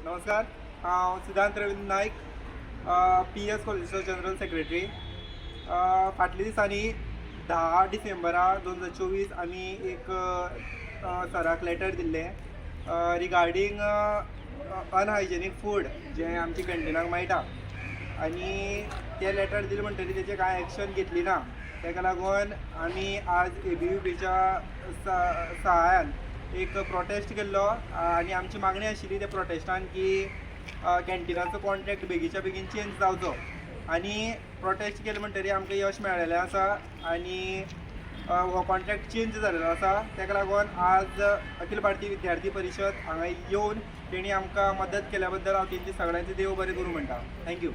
नमस्कार, हांव सिद्धांत रविंद्र नायक, पीईएस कॉलेजीचो जनरल सेक्रेटरी. फाटल्या दिसांनी 10 डिसेंबरा 2024 आमी एक सराक लेटर दिल्लें रिगार्डींग अनहायजेनीक फूड जें आमच्या कॅन्टिनाक मेळटा आनी तें लेटर दिलें म्हणटकीर तेचें कांय एक्शन घेतली ना. ताका लागून आमी आज एबीवीपीच्या सहायान एक प्रोटेस्ट केल्लो आनी आमची मागणी आशिल्ली त्या प्रोटेस्टान की कॅन्टिनाचो कॉन्ट्रॅक्ट बेगीच्या बेगीन चेंज जावचो. आनी प्रोटेस्ट केले म्हणटकीर आमकां यश मेळ्ळेलें आसा आनी हो कॉन्ट्रॅक्ट चेंज जालेलो आसा. ताका लागून आज अखिल भारतीय विद्यार्थी परिशद हांगा येवन तेणी आमकां मदत केल्या बद्दल हांव तेंचे सगळ्यांचे देव बरें करूं म्हणटा. Thank you.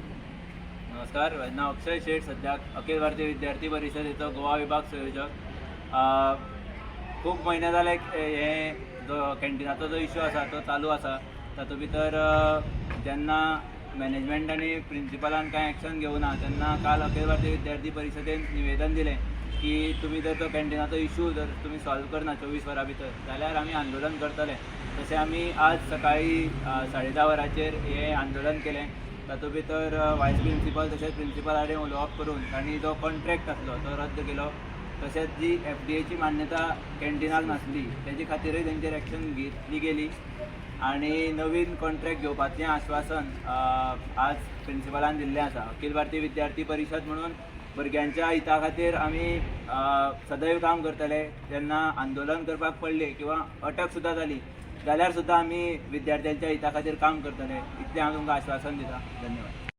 नमस्कार, माझं नाव अक्षय शेठ. सध्या अखिल भारतीय विद्यार्थी परिशदेचो गोवा विभाग संयोजक. खूब म्हयने जाले हे जो कॅन्टिनाचो जो इशू आसा तो चालू आसा. तातूंत भितर जेन्ना मॅनेजमेंट आनी प्रिंसिपलान कांय एक्शन घेवना तेन्ना काल अखिल भारतीय विद्यार्थी परिशदेन निवेदन दिलें की तुमी जर तो कॅन्टिनाचो इशू जर तुमी सॉल्व करना 24 वरां भितर जाल्यार आमी आंदोलन करतले. तशें आमी आज सकाळी 10:30 वरांचेर हें आंदोलन केलें. तातूंत भितर वायस प्रिंसिपल तशेंच प्रिंसिपल कडेन उलोवप करून तांणी जो कॉन्ट्रॅक्ट आसलो तो रद्द केलो. तशेंच जी एफडीएची मान्यता कॅन्टिनाक नासली तेजे खातीरय तेंचेर एक्शन घेतली गेली आनी नवीन कॉन्ट्रॅक्ट घेवपाचें आश्वासन आज प्रिंसिपलान दिल्लें आसा. अखिल भारतीय विद्यार्थी परिशद म्हणून भुरग्यांच्या हिता खातीर आमी सदैव काम करतले. जेन्ना आंदोलन करपाक पडलें किंवा अटक सुद्दां जाली जाल्यार सुद्दां आमी विद्यार्थ्यांच्या हिता खातीर काम करतले, इतलें हांव तुमकां आश्वासन दिता. धन्यवाद.